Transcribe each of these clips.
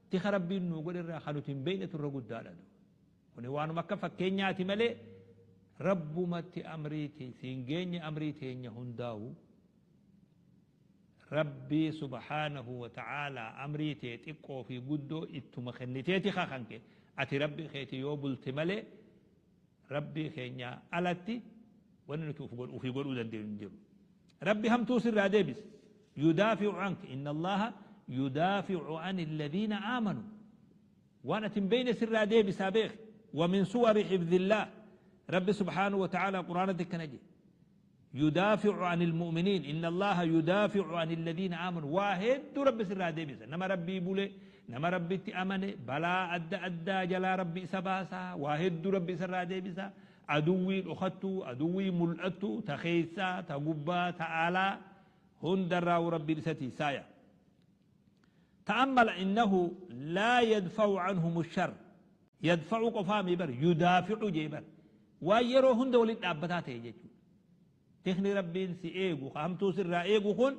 Tika rabbiin nuu godhe irraa kan nuti hin beeknetu irra guddaadha. Kuni waanuma akka fakkeenyaati malee rabbumatti amrii siin geenye amrii teenya hundaa'u rabbii subhaanahu wa ta'aalaa amrii tee xiqqoo fi guddoo ittuma kennitee tika kan kee ati rabbii keeti yoo bulte malee rabbii keenya alatti wanni nuti ofii godhuu dandeenyu hin jiru. Rabbi hamtuu sirraa deebise. يدافع عنك إن الله يدافع عن الذين آمنوا وأنا بين سر ديبس بيخ. ومن صور حفظ الله رب سبحانه وتعالى قرآن الكنجي يدافع عن المؤمنين إن الله يدافع عن الذين آمنوا واحد رب سر ديبس نما ربي بولي نما ربي تأمني بلا أدى أدى جلا ربي سباسا واحد ربي سر ديبس عدوي أخدتو عدوي ملأتو تخيسا تقبا تعالى هندرا ربي لستي سايا. تأمل إنه لا يدفع عنهم الشر يدفع قفامي بر يدافع جيبر ويرو هند ولد أبتاته يجو تخني ربي سي إيغو خامتو سر إيغو خن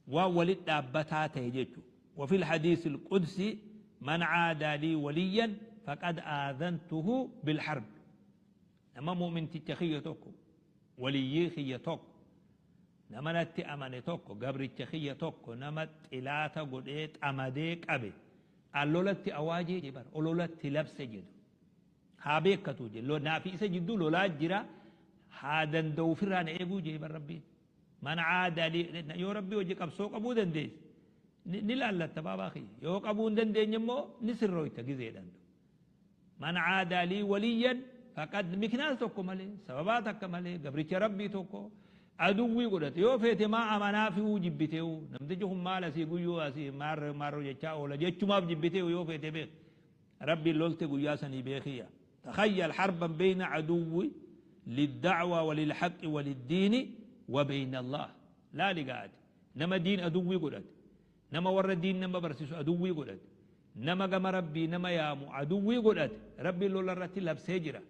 وولد أبتاته يجو. وفي الحديث القدسي من عادى لي وليا فقد آذنته بالحرب. نما مؤمن تتخيتك وليي خيتك نما نتي أمانتك قبر تخيتك نما تلاتا قديت أمديك أبي اللولتي أواجي جبر اللولتي لبس جدو هابيك كتوجي لو نافي سجدو لولا جرا هذا دوفران إيجو جبر ربي من عاد لي يا ربي وجهك أبسوق أبو دنديس نلا التبابا أخي يوك أبو دندين يمو نسر رويته جزيلا من عاد لي وليا فقد مكناس توكو مالي سبباتك مالي قبرك ربي توكو عدوي قلت يو فيت ما أمنا في وجبته نمتجهم مال سي قيو سي مار مار جتا ولا جت ما بجبته يو فيت بيخ ربي لولت قياسني بيخيا. تخيل حربا بين عدوي للدعوة وللحق وللدين وبين الله لا لقاد نما دين عدوي قلت نما ور الدين نما برسيس عدوي قلت نما قم ربي نما يامو عدوي قلت ربي لولا رتي لبسجرة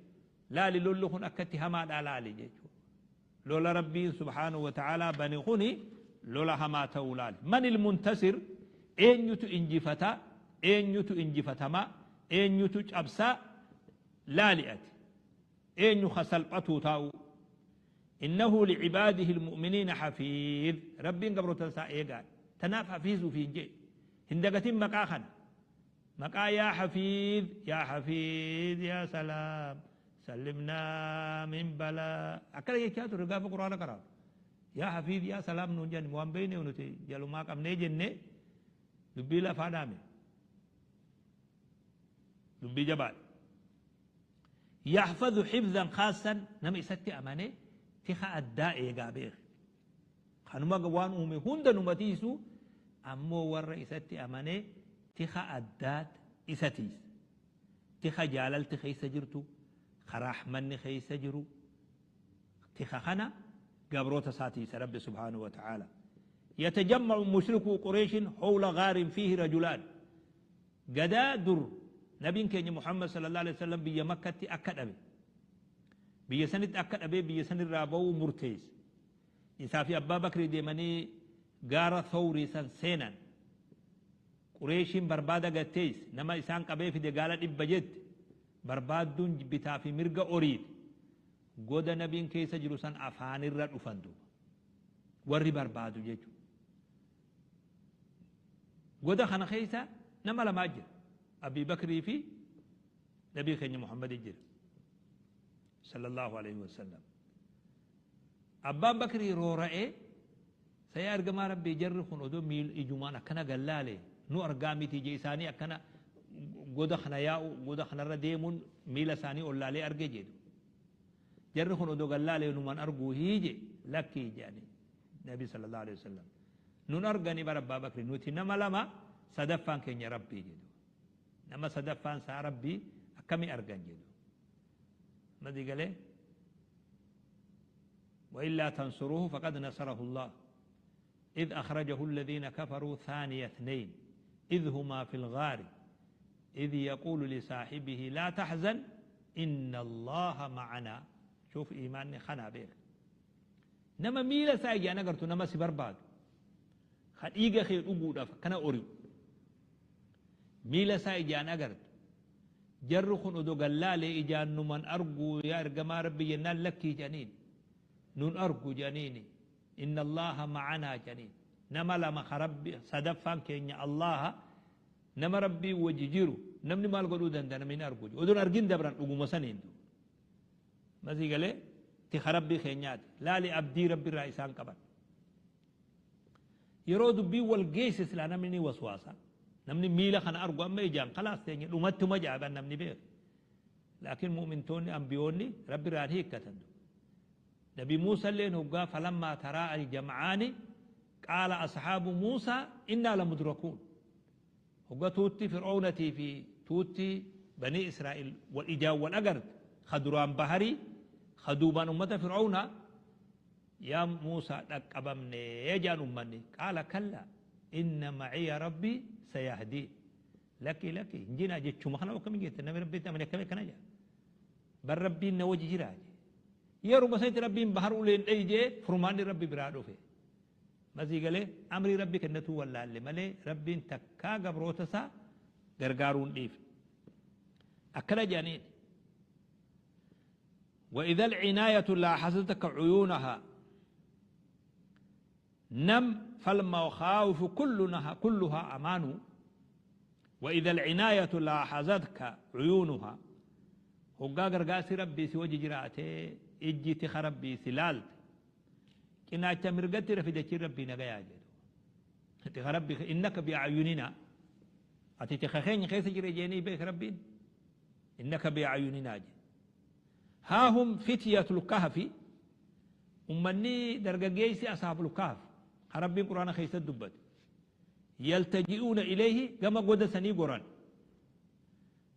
لا لولو خن أكتي هما لا لجيتو لولا ربي سبحانه وتعالى بني خني لولا هما تولال. من المنتصر؟ أين يتو إنجفتا أين يتو إنجفتما أين يتو أبسا لا لأت أين يخسل قطو تاو. إنه لعباده المؤمنين حفيظ. ربي قبر تنسى إيقال تناف حفيظ في جي هندقتين مقاخن مقا يا حفيظ يا حفيظ يا سلام سلمنا من بلاء أكل يكاتو رقاب القرآن قرأ يا حفيظ يا سلام نونجان موان بيني ونتي جلو ما قم نيجن دبي لا فادامي دبي جبال يحفظ حفظا خاصا نم إستي أماني تخا أداء إيقابيخ خانوما قوان أمي هند نمتيسو أمو ور إستي أماني تخا أدات إستيس تخا جالل تخي سجرتو خراحمن خي سجرو تخا خنا قبروت ساتيس رب سبحانه وتعالى. يتجمع مشركو قريش حول غار فيه رجلان قدا در نبي كان محمد صلى الله عليه وسلم بي مكة أكد أبي بي سنة أكد أبي بي سنة رابو مرتيس إسافي أبا بكر ديماني غار ثوري سن سينا قريش بربادة قتيس نما إسان قبي في دقالة إبجد بربادون بتا في مرقة أريد قد نبي كيس جلوسان أفعان الرد أفندو وري بربادو جيجو قد خنا خيسا نما لما أجر أبي بكر في نبي خيني محمد الجر صلى الله عليه وسلم. أبا بكر رورئي سيارجع ما ربي جرخون أدو ميل إجمانا كنا قلالي نو أرجامي تيجي إساني أكنا قد خنا ياو قد خنا رديمون ميل ساني ولا لي أرجع جدو جرخون أدو قلالي نو من أرجو هيجي لكي جاني نبي صلى الله عليه وسلم نو أرجعني برب أبا بكر نو تنما لما صدفان كن ربي جدو نما صدفان ساربي أكمي أرجع جدو ما دي قاله وإلا تنصروه فقد نصره الله إذ أخرجه الذين كفروا ثاني اثنين إذ هما في الغار إذ يقول لصاحبه لا تحزن إن الله معنا. شوف إيماني خنا بيك نما ميلا سايجي أنا قرتو نما سبرباد خديجة خير أقول أف كنا أوريو Miila isaa ijaan agartu. Jarri kun odoo gallaalee ijaan numan argu yaa ergamaa Rabbi jennaan lakkii jedhaniin. Nun argu jedhaniini. Inna Allaha ma'anaa jedhaniin. Nama lama ka Rabbi sadaffaan keenya Allaha nama Rabbii wajji jiru namni maal godhuu danda'a namni hin argu. Odoon argin dabran dhuguma saniin. Masii galee tika Rabbii keenyaati. Laali abdii Rabbi irraa isaan qaban. Yeroo dubbiin wal geesse silaa namni ni waswaasa. Namni miila kana argu amma ijaan kalaas teenye dhumattuma jaaban namni beeku. Laakiin mu'mintoonni ambiyoonni Rabbi irraan hiikkatan. Nabi Muusa illeen hoggaa falammaa taraa al-jam'aani qaala ashaabu Muusaa innaa lamudrakuun. Hogga tuutti Fir'oonatii fi tuutti Banii Israa'il wal ijaan wal agarte ka duraan baharii ka duubaan ummata Fir'oonaa yaa Muusaa dhaqqabamne jedhan ummanni. Qaala kallaa inna maciya rabbii sayahdiin. Lakkii lakkii hin jinaa jechuma kana akkamiin jette namni rabbiitti amane akkamii akkana jedha. Bar rabbiin na wajji jiraa jee. Yeruma sanitti rabbiin bahar uleen dhayi jee furmaanni rabbi biraa dhufe. Masii galee amrii rabbi kennatuu wallaalle malee rabbiin takkaa gabroota isaa gargaaruu hin dhiifne. Akkana jedhaniin. وإذا العناية لاحظتك عيونها نم فالمخاوف كلها أمان. وإذا العناية لاحظتك عيونها هقا غرغاسي ربي سوجي جراته إجي تخربي سلالت كنا مرقتي رفدتي ربي نغيا جدو تخربي إنك بأعيننا أتي تخخين خيس جري بيك ربي إنك بأعيننا جي. ها هم فتية الكهف أمني درجة أصحاب الكهف ربي القرآن خيس الدبت يلتجئون إليه كما قد سني قرآن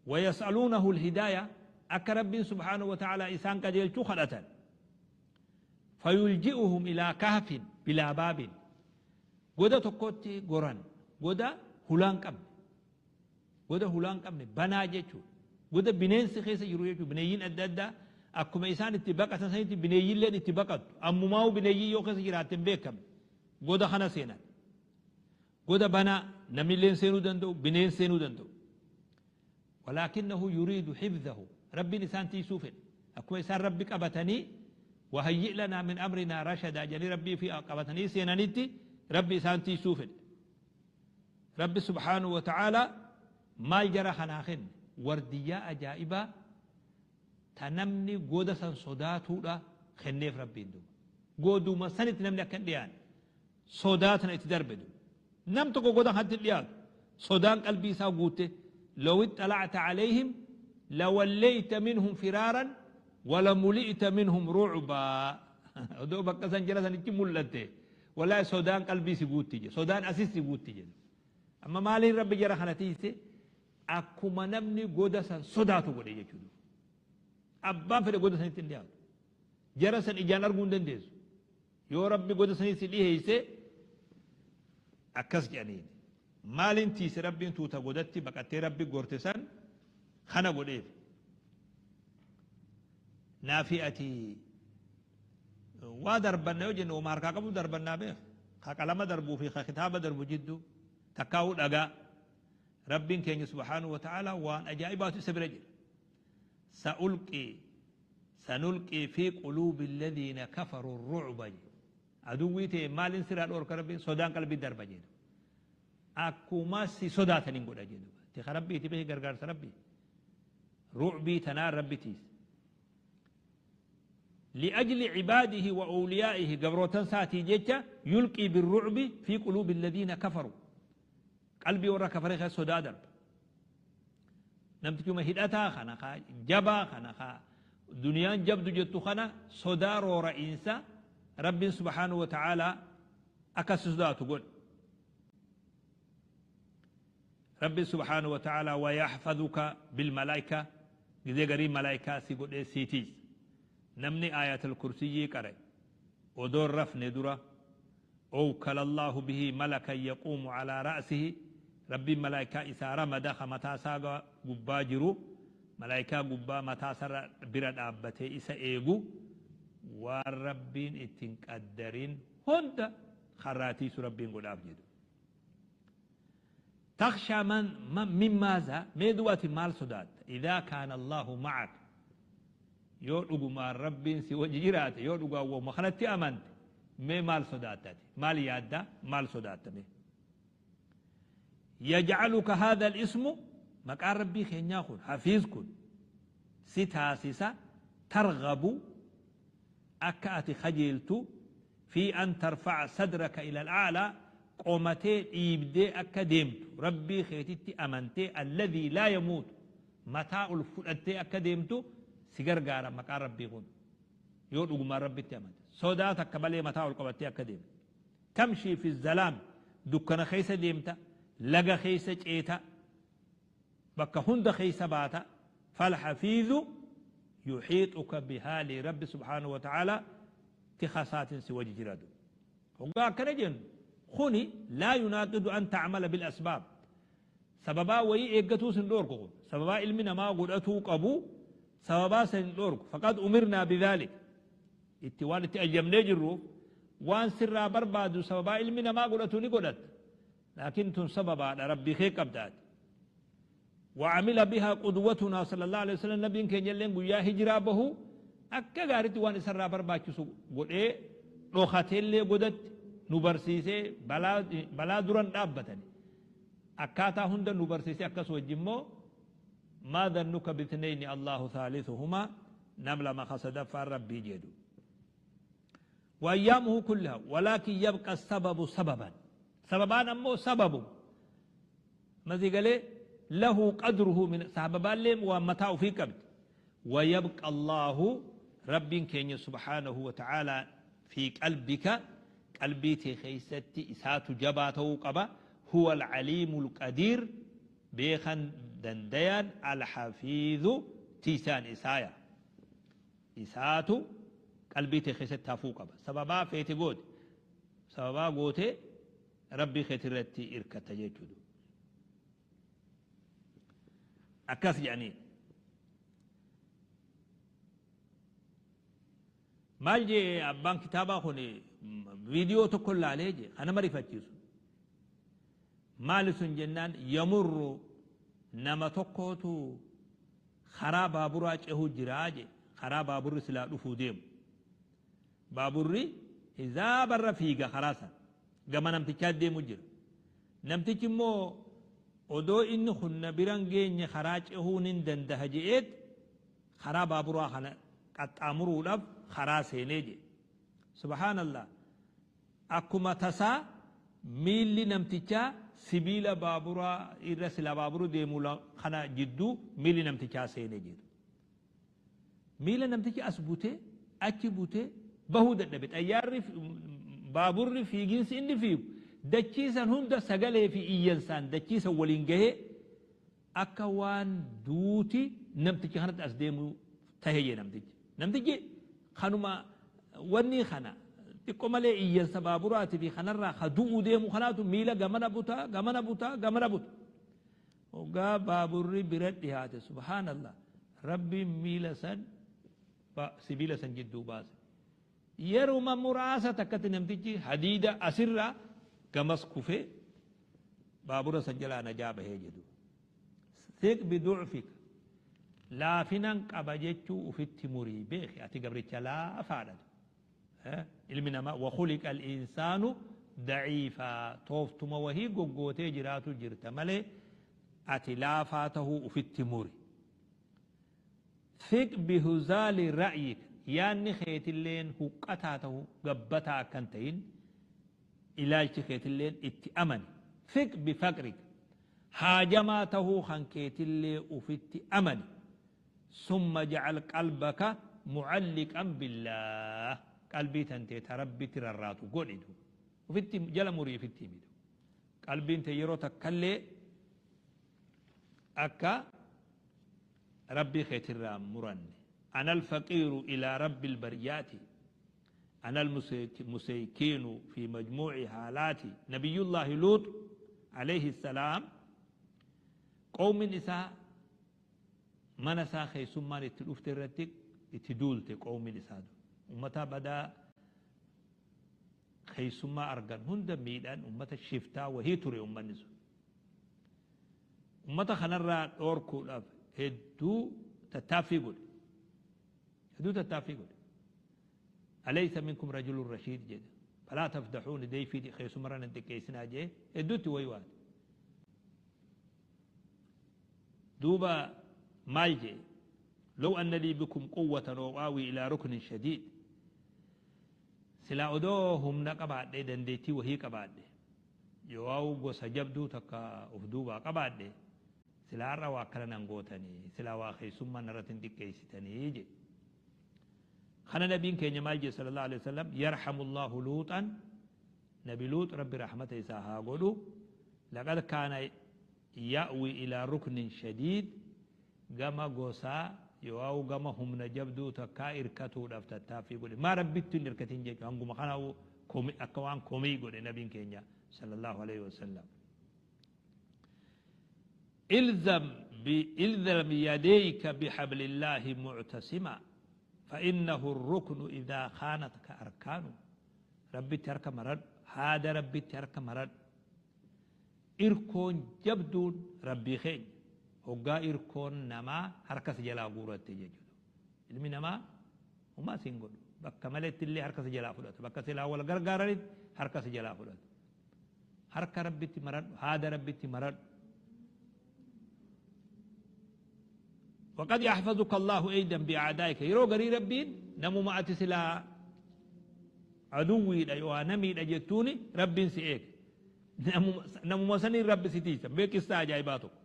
ويسألونه الهداية أكرب سبحانه وتعالى إسان قد يلتخلة فيلجئهم إلى كهف بلا باب قد تقوتي قرآن قد هلان قبل قد هلان قبل بنا جيتشو قد بنين سخيس يرويتشو بنيين أدى أكما إسان اتباقة سنتي بنيين لين اتباقة أمو ماو بنيين يوخيس جراتن بيكم قد خنا سينا قد بنا نمي لين سينو دندو بنين سينو دندو ولكنه يريد حفظه ربي نسان تيسوفن أكو إنسان ربك أبتني وهيئ لنا من أمرنا رشدا جلي ربي في أقبتني سينانيتي ربي إنسان تيسوفن ربي سبحانه وتعالى ما جرى خناخن وردية أجائبة تنمني قودة صداتو لا خنيف ربي دو قودو ما سنت نمني كنديان صداتنا اتدربدو نمتقو قودة حد الياد صدان قلبي ساقوته لو اطلعت عليهم لوليت منهم فرارا ولملئت منهم رعبا دو بقى سنجلسا نتي ملته ولا سودان قلبي سيغوتي سودان اسيس سيغوتي اما مالي ربي جرى خنتيسي اكما نمني غودا سن سوداتو غودي يجودو ابان فدي غودا سن تنديا جرسن اجان ارغون دنديس يو ربي غودا سن سي هيسي اكس جانين مالين تيس ربي توتا غودتي بقتي ربي غورتسان خنا غوديف نافئتي ودربنا يجن وماركا قبو دربنا به خقلما دربو في خطابه دربو جدو تكاو دغا ربين كين سبحانه وتعالى وان اجائبات سبرجل سنلقي في قلوب الذين كفروا الرعب عدويته مالين سرا دور ربي سودان قلبي دربجي اكوما سي سوداتنين غودجي تخربي تبه غرغار ربي رعبي تنار ربي تيس لأجل عباده وأوليائه قبروتن ساتي جيتشا يلقي بالرعب في قلوب الذين كفروا قلبي ورا كفرخ سودا درب نمتكم هدأتا خنا جبا خنا دنيا جبد جتو خنا سودا رورا إنسا رب سبحانه وتعالى أكس سودا تقول رب سبحانه وتعالى ويحفظك بالملائكة إذا قريب ملائكة سيقول سيتيز نمني آية الكرسي قرأ ودور رفن درة أوكل الله به ملكا يقوم على رأسه ربي ملائكة إسارة مدخ متى ساق قباجرو ملائكة قبا متى سر برد أبته إسا إيغو والربين اتنقدرين هند خراتيس ربين قد أبجدو. تخشى من من ماذا؟ mee du'ati maal sodaatta? إذا كان الله معك yoo dhugumaan Rabbiin si wajji jiraate, yoo dhugaan wahuma kanatti amante, mee maal sodaatta ati? Maal yaadda? Maal sodaatta mee? يجعلك هذا الاسم maqaan Rabbii keenyaa kun hafiiz kun si taasisa targhabu akka ati kajeeltu fi an tarfa'a sadraka ila al'aalaa qomatee dhiibdee akka deemtu Rabbii keetitti amantee alladhii laa yamuutu mataa ol fudhattee akka deemtu si gargaara maqaan Rabbii kun yoo dhugumaan Rabbitti amante sodaa takka malee mataa ol qabattee akka deemtu tamshii fi zalaam dukkana keessa deemta laga keessa ceeta bakka hunda keessa baata falhafiizu yuxiixuka bihaali Rabbi subhaanahu wa ta'aalaa tika isaatiin si wajji jira du. Hoggaa akkana jennu kuni laa yunaaqidu an ta'mala bil asbaab sababaa wayii eeggatuu sin dhoorku kun sababaa ilmi namaa godhatuu qabu sababaa san hin dhoorku faqad umirnaa bidhaalik itti waan itti ajajamnee jirruuf waan sirraa barbaadu sababaa ilmi namaa godhatu ni godhatta laakiin tun sababaadha Rabbii kee qabda ati. وعمل بها قدوتنا صلى الله عليه وسلم نبيin keenya illeen guyyaa hijiraa bahu akka gaaritti waan isarraa barbaachisu godhee dhokateellee godatti nu barsiisee balaa balaa duran dhaabbatani akkaataa hunda nu barsiisee akkas wajji immoo maa dhannuka bithnayni Allahu thalithuhuma nam lama ka sadaffaan rabbii jedhu وأيامه كلها ولكن يبقى السبب سببا sababaan ammoo sababu masii galee lahu qadruhu min sababaallee waan mataa ufii qabdi wayabqa Allaahu Rabbiin keenya subhaanahu wa ta'aalaa fi qalbika qalbii tee keessatti isaatu jabaa ta'uu qaba huwa al-aliimu al-qadiir beekan dandayaan al-hafiizu tiisaan isaaya isaatu qalbii tee keessatti hafuu qaba sababaa feete goote sababaa gootee Rabbii keetirratti irkatta jechuudha. Akkas jedhanii. Maal jee abbaan kitaabaa kun viidiyoo tokko laalee jee kan nama rifachiisu. Maali sun jennaan yamurru nama tokkootu karaa baaburaa cehuu jiraa jee karaa baaburri silaa dhufuu deemu. Baaburri hizaabarra fiiga karaa san. Gama namtichaa deemu jira. Namtichi immoo odoo inni kun na biran geenye karaa cehuu nin dandaha je'eet karaa baaburaa kana qaxxaamuruudhaaf karaa seenee je'e. Subhaanallah akkuma tasaa miilli namtichaa sibiila baaburaa irra sila baaburu deemu kana jidduu miilli namtichaa seenee jedhu. Miila namtichi as butee achi butee bahuu dadhabe. Xayyaarri baaburri fiiginsi inni fiigu dachii san hunda sagalee fi iyyansaan dachii san waliin gahee akka waan duuti namticha kanatti as deemu tahe jee namtichi. Namtichi kanuma wanni kana xiqqo malee iyyansa baaburaati fi kanarraa ka du'uu deemu kanaatu miila gamana butaa gamana butaa gamana buta. Hoggaa baaburri bira dhihaate subhaanallah Rabbiin miila san sibiila san jidduu baase. Yeruma muraasa takkatti namtichi hadiida asirraa gamas kufee baabura san jalaa najaa bahee jedhu. Siq bidu'fika laafinan qaba jechuu ufitti murii beeki ati gabricha laafaadha. Ilmi namaa wakhuliqa al-insaanu daciifaa tooftuma wahii goggootee jiraatu jirta malee ati laafaa tahuu ufitti muri. Thiq bihuzaali ra'yik yaanni keetilleen huqqataa tahu gabbataa akka hin tahin ilaalchi keetilleen itti amani. Thiq bifaqrik haajamaa tahuu kan keetillee ufitti amani. Summa ja'al qalbaka mu'alliqan billaah qalbii tantee ta Rabbitti rarraatu godhi duuba. Ufitti jala murii ufitti himi duuba. Qalbiin tee yeroo takkallee akka Rabbii keetirraa hin muranne. Ana alfaqiiru ilaa rabbil bariyyaati ana almuseykiinu fi majmuuci haalaati Nabiyyullaahi Luux aleyhi salaam qawmin isaa mana isaa keessummaan itti dhufte irratti itti duulte qawmin isaa ummata badaa keessummaa argan hunda miidhan ummata shiftaa wahii ture ummanni sun. Ummata kanarraa dhoorkuudhaaf hedduu tattaaffii godhe. Hedduu tattaaffii godhe. أليس منكم رجل رشيد jedha. فلا تفضحوني deyfii keessumarra nan xiqqeessinaa jee hedduutti waywaate. Duuba maal jee? لو أن لي بكم قوة أو آوي إلى ركن شديد. Silaa odoo humna qabaadhe, dandeettii wahii qabaadhe, yoo gosa jabduu takka uf duubaa qabaadhe, silaa har'a waa akkana nan gootanii, silaa waa keessummaa narratti hin xiqqeessitanii jedhe. Kana nabiin keenya maal jedhe صلى الله عليه وسلم? يرحم الله لوطا, nabi Luux Rabbi rahmata isaa haa godhu, لقد كان يأوي إلى ركن شديد, gama gosaa yoo gama humna jabduu takkaa irkatuudhaaf tattaaffii godhe. Maa Rabbitti hin irkatin jechuudha. Hanguma kana akka waan komii godhe nabiin keenya صلى الله عليه وسلم. الزم الزم يديك بحبل الله معتصما فإنه الركن إذا خانتك أركانه. Rabbi harka marad, haada Rabbitti harka marad. Irkoon jabduun Rabbii keenya hoggaa irkoon namaa harkas jalaa guuratte jechuudha. Ilmi namaa homaa siin godhu, bakka maletti illee harkas jalaa fudhata, bakka silaa wal gargaaranitti harkas jalaa fudhata. Harka Rabbitti maradhu, haada Rabbitti maradhu. وقد يحفظك الله أيضا بأعدائك. Yeroo garii Rabbiin namuma ati silaa aduwwiidha yoo namiidha jettuuni Rabbiin si eega. Namuma saniin Rabbi si tiisa. Beekistaa ajaa'ibaa tokko.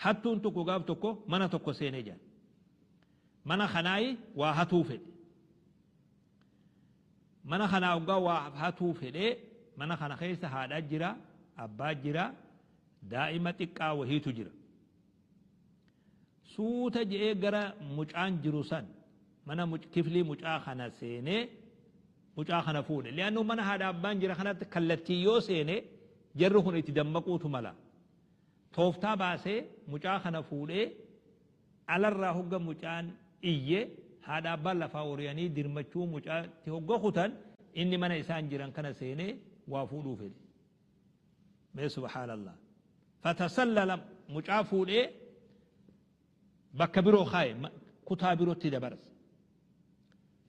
Hattuun tokko gaaf tokko mana tokko seenee jira. Mana kanaayi waa hatuu fedhe. Mana kanaa hoggaa waa hatuu fedhee, mana kana keessa haadhaa jira, abbaa jira, daa'ima xiqqaa wahiitu jira. Suuta je'ee gara mucaan jiru san mana kiflii mucaa kana seenee mucaa kana fuudhe. Li'aannu mana haadha abbaan jira kanatti kallattii yoo seene jarri kun itti dammaquutu mala. Tooftaa baasee mucaa kana fuudhee alarraa hogga mucaan iyye, haadha abbaan lafaa horiyanii dirmachuu mucaatti hogga kutan, inni mana isaan jiran kana seenee waa fuudhuu fedhe. Mee سبحان الله. فتسلل, mucaa fuudhee bakka biroo kaaye, kutaa birootti dabarse.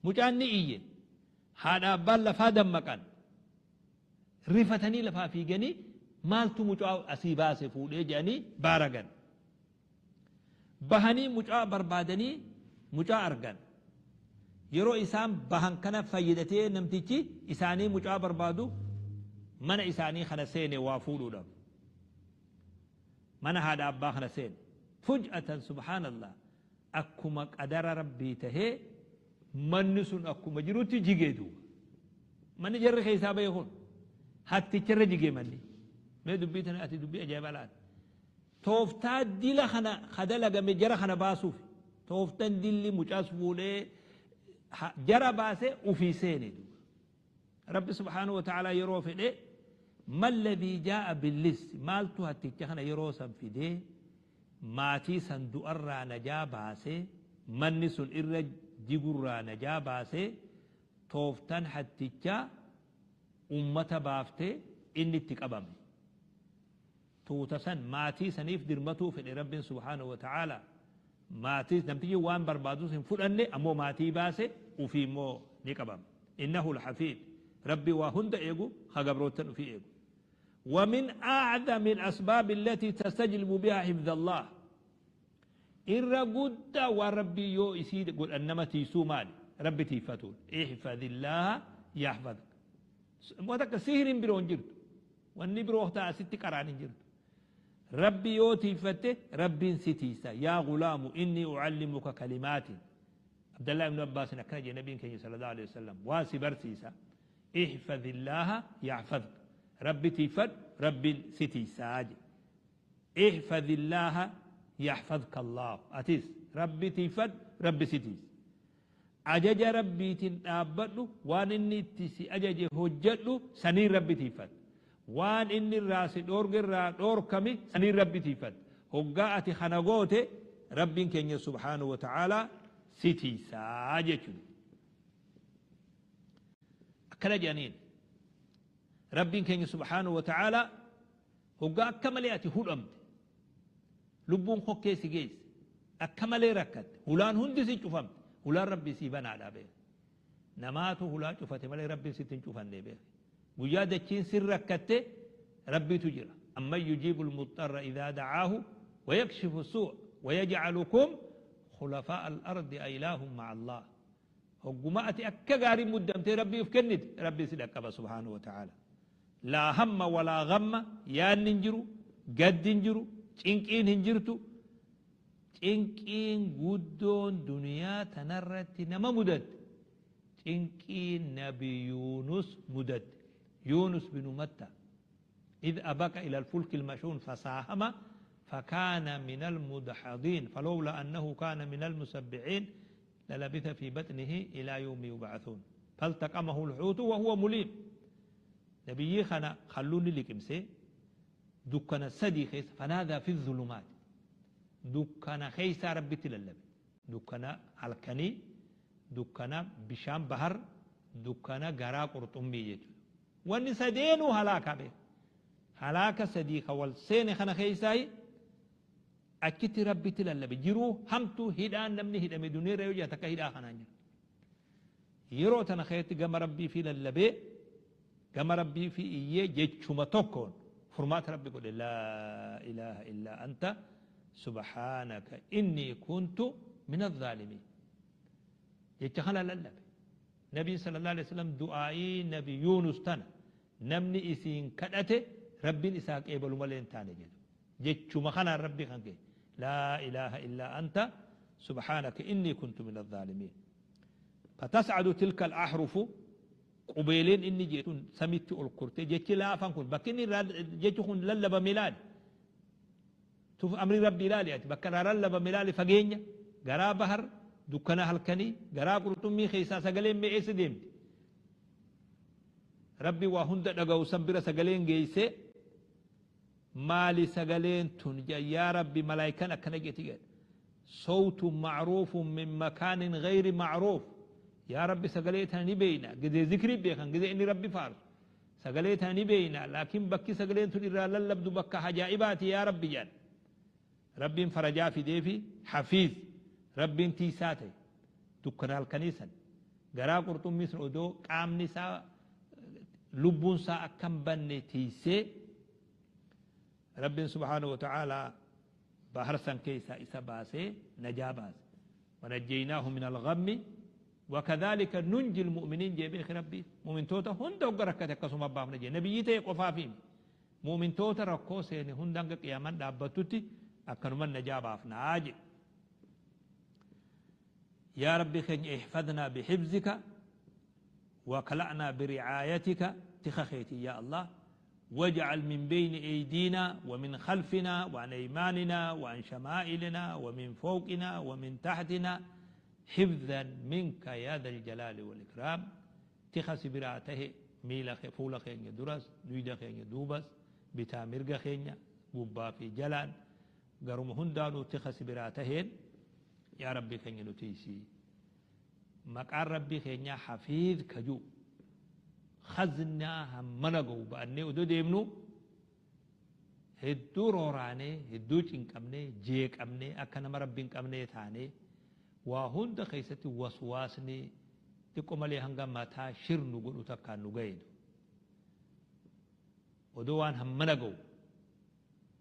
Mucaan ni iyye. Haadha abbaan lafaa dammaqan. Rifatanii lafaa fiiganii, maaltu mucaa asii baase fuudhee jedhanii baaragan. Bahanii mucaa barbaadanii mucaa argan. Yeroo isaan bahan kana fayyadatee namtichi isaanii mucaa barbaadu mana isaanii kana seene waa fuudhuudhaaf. Mana haadha abbaa kana seene. فجأة سبحان الله, akkuma qadara Rabbii tahee manni sun akkuma jirutti jigee duuba. Manni jarri keessaa bahe kun hatticharra jigee manni. Mee dubbii tana ati dubbii ajaa'ibaa laata. Tooftaa dila kana kadalagame jara kana baasuuf tooftan dilli mucaas fuudhee jara baasee ufii seene duuba. Rabbi سبحانه وتعالى yeroo fedhe, ما الذي جاء باللص, maaltu hatticha kana yeroo san fidee maatii san du'arraa najaa baasee, manni sun irra jigurraa najaa baasee, tooftan hattichaa ummata baaftee inni itti qabame? Tuuta san maatii saniif dirmatuu fedhe Rabbiin سبحانه وتعالى. Maatii namtichi waan barbaadus hin fudhanne, ammoo maatii baase, ufii immoo ni qabame. إنه الحفيظ, Rabbi waa hunda eegu, ha gabroottan ufii eegu. ومن أعظم الأسباب التي تستجلب بها حفظ الله, irra guddaa waan Rabbii yoo isii godhan nama tiisuu maali? Rabbi tiifatuun. احفظ الله يحفظك. Waan akka sihiriin biroo hin jirtu, wanni biroo ta'a asitti qaraan hin jirtu. Rabbi yoo tiifatte Rabbiin si tiisa. يا غلام إني أعلمك كلمات. Abdallah ibnu Abbaasin akkana jedhe nabiin keenya صلى الله عليه وسلم: waan si barsiisa, احفظ الله يحفظك, Rabbi tiifadhu, Rabbiin si tiisaa jedhe. احفظ الله يحفظك الله. Atis Rabbi tiifadhu, Rabbi si tiisa. Ajaja Rabbiitiin dhaabbadhu, waan inni itti si ajaje hojjedhu, saniin Rabbi tiifadhu. Waan inni irraa si dhoorge irraa dhoorkami, saniin Rabbi tiifadhu. Hoggaa ati kana goote Rabbiin keenya سبحانه وتعالى si tiisaa jechuudha. Akkana jedhaniin Rabbiin keenya سبحانه وتعالى hoggaa akka malee ati hudhamte Lubbuun kokkee si geesse. Akka malee rakkatte. Hulaan hundi si cufamte. Hulaan Rabbii sii banaadha beeki. Namaatu hulaa cufate malee Rabbiin sitti hin cufanne beeki. Guyyaa dachiin sin rakkatte Rabbiitu jira. Amman yujiibu almuxxarra idhaa da'aahu wa yakshifu suu'a wa yaj'alukum khulafaa'a al-ardi a ilaahun ma'a Allah. Hogguma ati akka gaarii muddamtee Rabbii uf kennite Rabbiin si dhaqqaba subhaanahu wa ta'aala. Laa hamma walaa ghamma, yaadni hin jiru, gaddi hin jiru, cinqiin hin jirtu. Cinqiin guddoon duniyaa tanarratti nama mudatte cinqii nabi Yuunus mudatte. Yuunus binu Matta idh abaqa ila alfulki almashhuun fasaahama fakaana min almudhadiin falowlaa annahu kaana min almusabbihiin lalabitha fi baxnihi ilaa yawmi yub'athuun faltaqamahu alhuutu wahuwa muliim. Nabiyyii kana halluun ni liqimsee dukkana sadii keessa fanaadaa fi zulumaati dukkana keessaa Rabbitti lallabe. Dukkana halkanii, dukkana bishaan bahar, dukkana garaa qurxummii jechuudha. Wanni sadeenuu halaaka beeka. Halaaka sadii ka wal seene kana keessaayi achitti Rabbitti lallabe. Jiruu hamtuu hidhaan namni hidhame duniyaa irra yoo jiraate akka hidhaa kanaan jira. Yeroo tana keessatti gama Rabbii fi lallabee gama Rabbii fi iyyee jechuma tokkoon furmaata Rabbi godhe laa ilaaha illaa anta subhaanaka innii kuntu min azzaalimiin. Jecha kana lallabe. Nabiin sallallahu alaihi wasallam du'aa'ii Nabi Yuunus tana namni isiin kadhate Rabbiin isaa qeebalu malee hin taane jedhu. Jechuma kanaan Rabbii kan kee laa ilaaha illaa anta subhaanaka innii kuntu min azzaalimiin. Fatas'adu tilka al-ahrufu qubeeleen inni jedhe tun samitti ol kortee jechi laafan kun bakki inni irraa jechi kun lallabame ilaali. Tuf amri Rabbi ilaali ati bakka irraa lallabame ilaali fageenya garaa bahar dukkana halkanii garaa qurxummii keessaa sagaleen mee eessa deemti. Rabbi waa hunda dhaga'u san bira sagaleen geessee maali sagaleen tun yaa Rabbi malaayikaan akkana jetti jedhe. Sawtun ma'ruufun min makaanin ghayri ma'ruuf. Yaa Rabbi sagalee tana ni beeyna. Gizee zikrii beekan gizee inni Rabbi faarsu. Sagalee tana ni beeyna laakiin bakki sagaleen tun irraa lallabdu bakka ajaa'ibaati yaa Rabbi jedhan. Rabbiin farajaa fideefi hafiiz Rabbiin tiisaa ta'e dukkana halkanii san garaa qurxummii sun odoo qaamni isaa lubbuun isaa akka hin banne tiisee Rabbiin subhaanahu wa ta'aalaa bahar san keessaa isa baasee najaa baase. Wanajjaynaahu min al-ghammi wakadhaalika nunji al-mu'miniin jee beeki Rabbiin. Mu'mintoota hunda hogga rakkate akkasuma baafna jee. Nabiyyii ta'e qofaafi miti. Mu'mintoota rakkoo seene hunda hanga qiyaamaan dhaabbattutti akkanuman najaa baafnaa jee. Yaa Rabbi keenya ihfadnaa bihifzika wakala'naa biri'aayatika tika keetii yaa Allah. واجعل من بين أيدينا ومن خلفنا وعن أيماننا وعن شمائلنا ومن فوقنا ومن تحتنا حفظا منك يا ذا الجلال والإكرام. تخس براته ميلا فولا خينيا درس دويدا خينيا دوبس بتا مرقا خينيا قبا في جلال قرم هندانو تخس براتهن يا ربي خينيا نتيسي مقار ربي خينيا حفيظ كجو خزنا همنا بأني ودو ديمنو هدو روراني هدو چنقمني جيقمني أكنا مربين قمني تاني وهند خيستي وسواسني تقوم لي هنگا ماتا شرنو قلو تكا نغيدو ودو وان همنا قو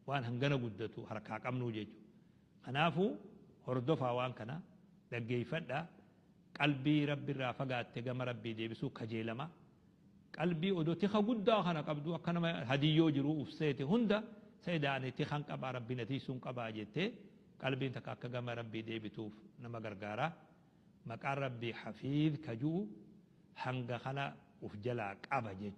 وان هنگنا قدتو حركا قمنو جيجو خنافو هردفا وان كنا لقيفتا قلبي ربي رافقات تقام ربي ديبسو كجيلما قلبي odoo tika guddaa kana qabdu akka nama hadiyyoo jiru uf seete hunda seedaani tikan qabaa rabbi na tiisuun qabaa jettee qalbiin takka akka gama rabbii deebituuf nama gargaara. Maqaan rabbii hafiid kajuu hanga kana uf jalaa qaba jechuudha.